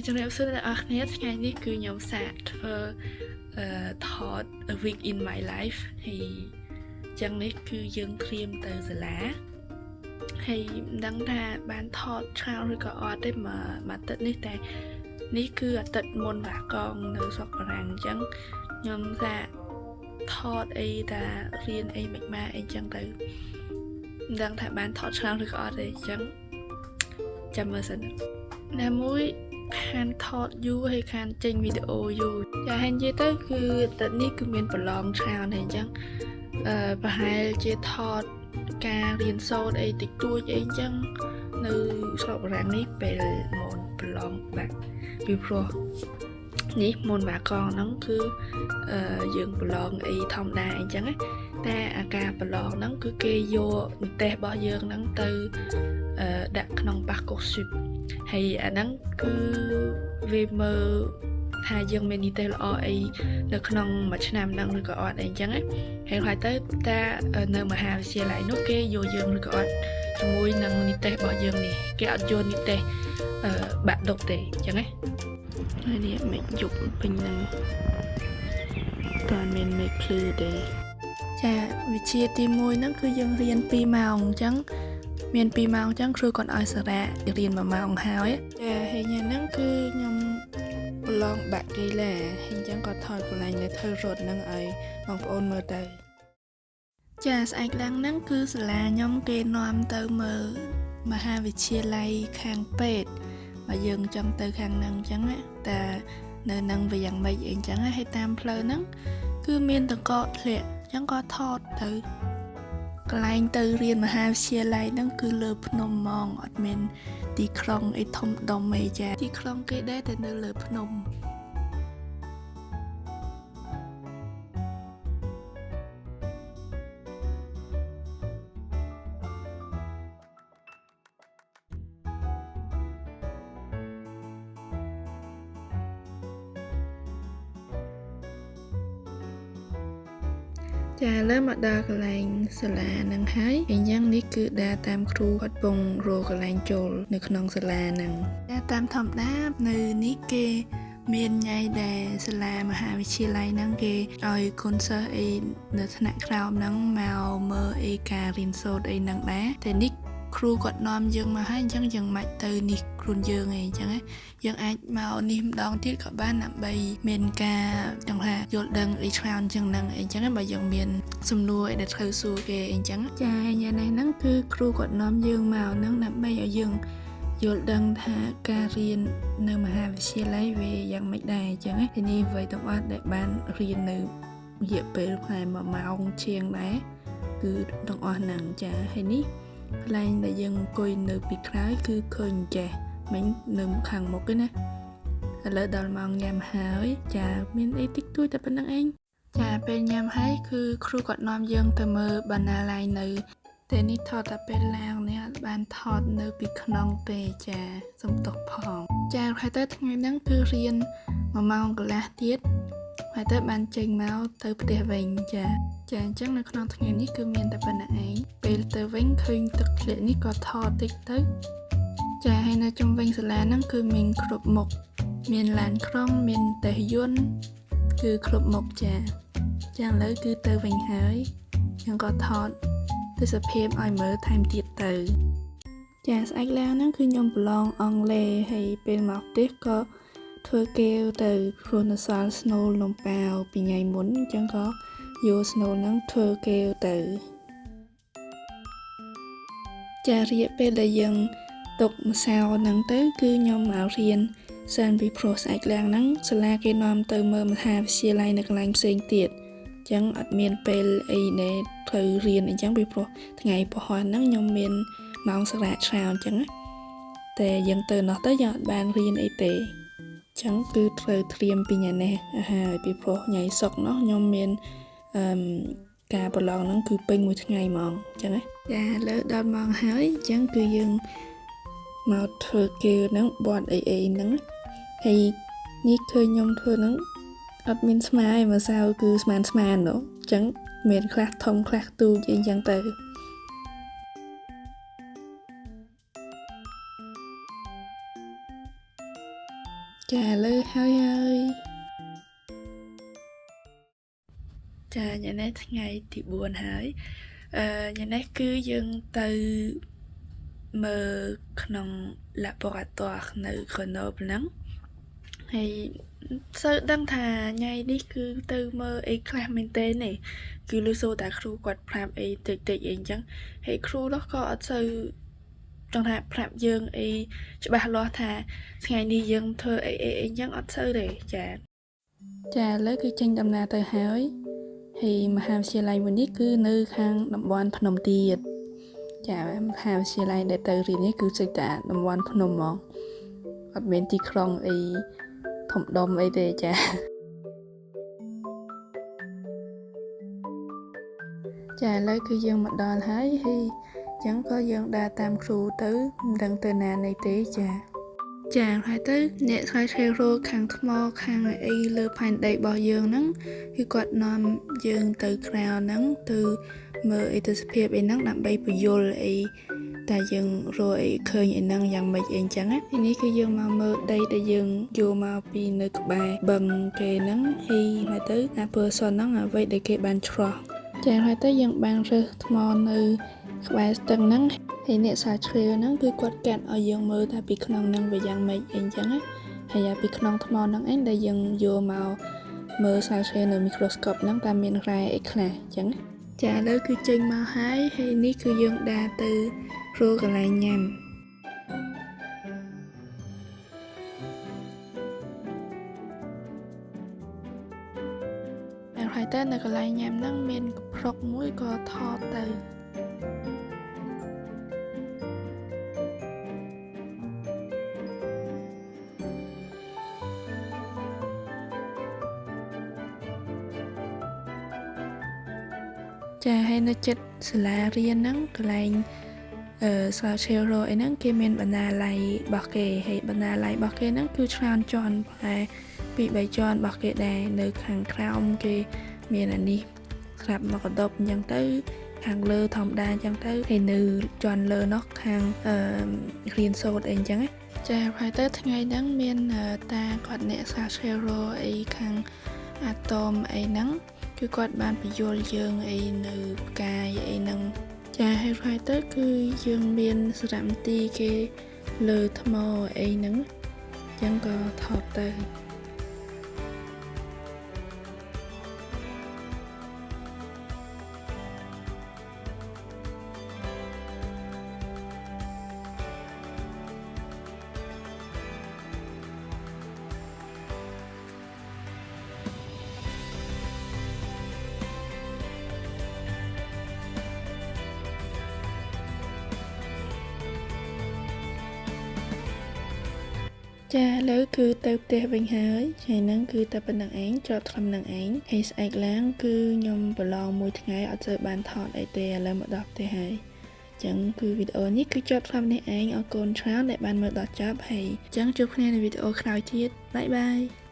ជំរាបសួរអ្នកទាំងអស់គ្នាថ្ងៃនេះគឺខ្ញុំសាកធ្វើអឺថត a week in my life ហើយចឹងនេះគឺយើងត្រៀមទៅសាលាហើយមិនដឹងថាបានថតច្រើនឬក៏អត់ទេមួយមួយអាទិត្យនេះតែនេះគឺអាទិត្យមុនវ៉ាកងនៅស្រុកបារាំងអញ្ចឹងខ្ញុំសាកថតអីតារៀនអីមិនមកអីចឹងទៅមិនដឹងថាបានថតច្រើនឬក៏អត់ទេអញ្ចឹងចាំមើលសិនណាមួយ ខានថតយូរហើយខានចេញវីដេអូយូរចាហើយនិយាយទៅគឺអាទិត្យនេះគឺមានប្រឡងច្រើនហើយអញ្ចឹងអឺប្រហែលជាថតការរៀនសូត្រអីតិចតួចអីអញ្ចឹងនៅស្រុកបារាំងនេះពេលមុនប្រឡងបាក់ពីព្រោះនេះមុនបាកងហ្នឹងគឺអឺយើងប្រឡងអីធម្មតាអីចឹងណាតែអាការប្រឡងហ្នឹងគឺគេយកនិទេសរបស់យើងហ្នឹងទៅអឺដាក់ក្នុង Parcoursup ហើយអាហ្នឹងគឺវាមើលថាយើងមាននិទេសល្អអីនៅក្នុងមួយឆ្នាំហ្នឹងឬក៏អត់អីចឹងណាហើយហើយទៅតានៅមហាវិទ្យាល័យនោះគេយកយើងឬក៏អត់ជាមួយនឹងនិទេសរបស់យើងនេះគេអត់យកនិទេសអឺបាក់ឌុបទេអញ្ចឹងណាហើយនេះមេឃយប់ពេញហ្នឹងតើមានមេឃភ្លឺទេចាវិជ្ជាទី1ហ្នឹងគឺយើងរៀន2ម៉ោងអញ្ចឹង មាន2ម៉ោងអញ្ចឹងគ្រូគាត់ឲ្យសារៈរៀន1ម៉ោងហើយចាហើយញ៉ាំហ្នឹងគឺខ្ញុំប្រឡងបាក់កីឡាហើយអញ្ចឹងគាត់ថតកន្លែងដែលធ្វើរត់ហ្នឹងឲ្យបងប្អូនមើលទៅចាស្អែកឡើងហ្នឹងគឺសាលាខ្ញុំគេនាំទៅមើលមហាវិទ្យាល័យខាងពេទ្យបើយើងចង់ទៅខាងហ្នឹងអញ្ចឹងណាតែនៅហ្នឹងវាយ៉ាងម៉េចអីអញ្ចឹងណាហើយតាមផ្លូវហ្នឹងគឺមានតកកធ្លាក់អញ្ចឹងក៏ថតទៅ កន្លែងទៅរៀនមហាវិទ្យាល័យហ្នឹងគឺលើភ្នំហ្មងអត់មានទីក្រុងអីធំដុំអីចាទីក្រុងគេដែរតែនៅលើភ្នំចាឥឡូវមកដល់កន្លែងសាលាហ្នឹងហើយអញ្ចឹងនេះគឺដើរតាមគ្រូគាត់ពងរកកន្លែងចូលនៅក្នុងសាលាហ្នឹងចាតាមធម្មតានៅនេះគេមានញ៉ៃដែលសាលាមហាវិទ្យាល័យហ្នឹងគេឲ្យកូនសិស្សអីនៅថ្នាក់ក្រោមហ្នឹងមកមើលអីការរៀនសូត្រអីហ្នឹងដែរតែនេះគ្រូគាត់នាំយើងមកហើយអញ្ចឹងយើងមិនទៅនេះខ្លួនយើងឯងអញ្ចឹងណាយើងអាចមកនេះម្ដងទៀតក៏បានដើម្បីមានការចង់ថាយល់ដឹងអីច្រើនជាងហ្នឹងអីចឹងណាបើយើងមានសំណួរអីដែលត្រូវសួរគេអីចឹងចាយ៉ាងនេះហ្នឹងគឺគ្រូគាត់នាំយើងមកហ្នឹងដើម្បីឲ្យយើងយល់ដឹងថាការរៀននៅមហាវិទ្យាល័យវាយ៉ាងម៉េចដែរអញ្ចឹងណាទីនេះអ្វីទាំងអស់ដែលបានរៀននៅរយៈពេលប្រហែល1ម៉ោងជាងដែរគឺទាំងអស់ហ្នឹងចាហើយនេះកន្លែងដែលយើងអង្គុយនៅពីក្រោយគឺឃើញចេះមិញនៅខាងមុខឯណាឥឡូវដល់ម៉ោងញ៉ាំហើយចាមានអីតិចតួចតែប៉ុណ្្នឹងឯងចាពេលញ៉ាំហើយគឺគ្រូគាត់នាំយើងទៅមើលបណ្ណាល័យនៅតែនេះថតតែពេលឡើងនេះអត់បានថតនៅពីក្នុងទេចាសំຕົកផងចាហើយទៅថ្ងៃហ្នឹងគឺរៀន1ម៉ោងកន្លះទៀតហើយទៅបានចេញមកទៅផ្ទះវិញចាចាអញ្ចឹងនៅក្នុងថ្ងៃនេះគឺមានតែប៉ុណ្្នឹងឯងពេលទៅវិញឃើញទឹកធ្លាក់នេះក៏ថតតិចទៅចាហើយនៅជុំវិញសាលាហ្នឹងគឺមានគ្រប់មុខមានឡានក្រុងមានទេះយន្តគឺគ្រប់មុខចាចាឥឡូវគឺទៅវិញហើយខ្ញុំក៏ថតទេសភាពឲ្យមើលថែមទៀតទៅចាស្អែកឡើងហ្នឹងគឺខ្ញុំប្រឡងអង់គ្លេសហើយពេលមកផ្ទះក៏ធ្វើកែវទៅព្រោះនៅសល់ស្នូលនំប៉ាវពីថ្ងៃមុនអញ្ចឹងក៏យកស្នូលហ្នឹងធ្វើកែវទៅចារយៈពេលដែលយើងទុកម្សៅហ្នឹងទៅគឺខ្ញុំមករៀនសិនពីព្រោះស្អែកឡើងហ្នឹងសាលាគេនាំទៅមើលមហាវិទ្យាល័យនៅកន្លែងផ្សេងទៀតអញ្ចឹងអត់មានពេលអីដែលត្រូវរៀនអញ្ចឹងពីព្រោះថ្ងៃពហុហ្នឹងខ្ញុំមានម៉ោងសម្រាកច្រើនអញ្ចឹងណាតែយើងទៅនោះទៅយើងអត់បានរៀនអីទេអញ្ចឹងគឺត្រូវត្រៀមពីថ្ងៃនេះហើយពីព្រោះថ្ងៃសុក្រនោះខ្ញុំមានអឺការប្រឡងហ្នឹងគឺពេញមួយថ្ងៃហ្មងអញ្ចឹងណាចាលើដល់ម៉ោងហើយអញ្ចឹងគឺយើងមកធ្វើគេហ្នឹងបត់អីអីហ្នឹងហើយនេះឃើញខ្ញុំធ្វើហ្នឹងអត់មានស្មាឯងម្សៅគឺស្មានស្មាននោះអញ្ចឹងមានខ្លះធំខ្លះទូចអីអញ្ចឹងទៅ ចាឥឡូវហើយហើយចាញ៉ាំនេះថ្ងៃទី4ហើយអឺញ៉ាំនេះគឺយើងទៅមើលក្នុង laboratoire នៅ Grenoble ហ្នឹងហើយសូវដឹងថាថ្ងៃនេះគឺទៅមើលអីខ្លះមែនទេនេះគឺលឺសូរតែគ្រូគាត់ប្រាប់អីតិចតិចអីអញ្ចឹងហើយគ្រូនោះក៏អត់សូវចង់ថាប្រាប់យើងអីច្បាស់លាស់ថាថ្ងៃនេះយើងធ្វើអីអីអីអញ្ចឹងអត់សូវទេចាចាឥឡូវគឺចេញដំណើរទៅហើយហើយមហាវិទ្យាល័យមួយនេះគឺនៅខាងតំបន់ភ្នំទៀតចាមហាវិទ្យាល័យដែលទៅរៀននេះគឺសិតតែតំបន់ភ្នំហ្មងអត់មានទីក្រុងអីធំដុំអីទេចាចាឥឡូវគឺយើងមកដល់ហើយហើយអញ្ចឹងក៏យើងដើរតាមគ្រូទៅមិនដឹងទៅណានៃទេចាចាហើយទៅអ្នកស្រាវជ្រាវរកខាងថ្មខាងអីលើផែនដីរបស់យើងហ្នឹងគឺគាត់នាំយើងទៅក្រៅហ្នឹងទៅមើលអីទស្សភាពអីហ្នឹងដើម្បីពយល់អីតែយើងរកអីឃើញអីហ្នឹងយ៉ាងម៉េចអីអញ្ចឹងណានេះគឺយើងមកមើលដីដែលយើងយកមកពីនៅក្បែរបឹងគេហ្នឹងហើយហើយទៅអា person ហ្នឹងអ្វីដែលគេបានឆ្រោះចាហើយទៅយើងបានរើសថ្មនៅក្បែរស្ទឹងហ្នឹងហើយអ្នកសាជ្រាវហ្នឹងគឺគាត់កាត់ឲ្យយើងមើលថាពីក្នុងហ្នឹងវាយ៉ាងម៉េចអីអញ្ចឹងណាហើយពីក្នុងថ្មហ្នឹងឯងដែលយើងយកមកមើលសាជ្រាវនៅ microscope ហ្នឹងតើមានរ៉ែអីខ្លះអញ្ចឹងចាឥឡូវគឺចេញមកហើយហើយនេះគឺយើងដើរទៅរកកន្លែងញ៉ាំហើយទៅនៅកន្លែងញ៉ាំហ្នឹងមានកំប្រុកមួយក៏ថតទៅចាហើយនៅចិត្តសាលារៀនហ្នឹងកន្លែងស្រាវជ្រាវរកអីហ្នឹងគេមានបណ្ណាល័យរបស់គេហើយបណ្ណាល័យរបស់គេហ្នឹងគឺច្រើនជាន់ប្រហែល2 3ជាន់របស់គេដែរនៅខាងក្រោមគេមានអានេះស្រាប់មកកដប់អញ្ចឹងទៅខាងលើធម្មតាអញ្ចឹងទៅហើយនៅជាន់លើនោះខាងរៀនសូត្រអីអញ្ចឹងចាហើយទៅថ្ងៃហ្នឹងមានតាគាត់អ្នកស្រាវជ្រាវរកអីខាងអាតូមអីហ្នឹងគឺគាត់បានពយល់យើងអីនៅផ្កាយអីហ្នឹងចាហើយទៅគឺយើងមានសារមន្ទីរគេលើថ្មអីហ្នឹងអញ្ចឹងក៏ថតទៅចាឥឡូវគឺទៅផ្ទះវិញហើយថ្ងៃហ្នឹងគឺតែប៉ុណ្្នឹងឯងចប់ត្រឹមហ្នឹងឯងហើយស្អែកឡើងគឺខ្ញុំប្រឡងមួយថ្ងៃអត់សូវបានថតអីទេឥឡូវមកដល់ផ្ទះហើយអញ្ចឹងគឺវីដេអូនេះគឺចប់ត្រឹមនេះឯងអរគុណច្រើនដែលបានមើលដល់ចប់ហើយអញ្ចឹងជួបគ្នានៅវីដេអូក្រោយទៀតបាយបាយ។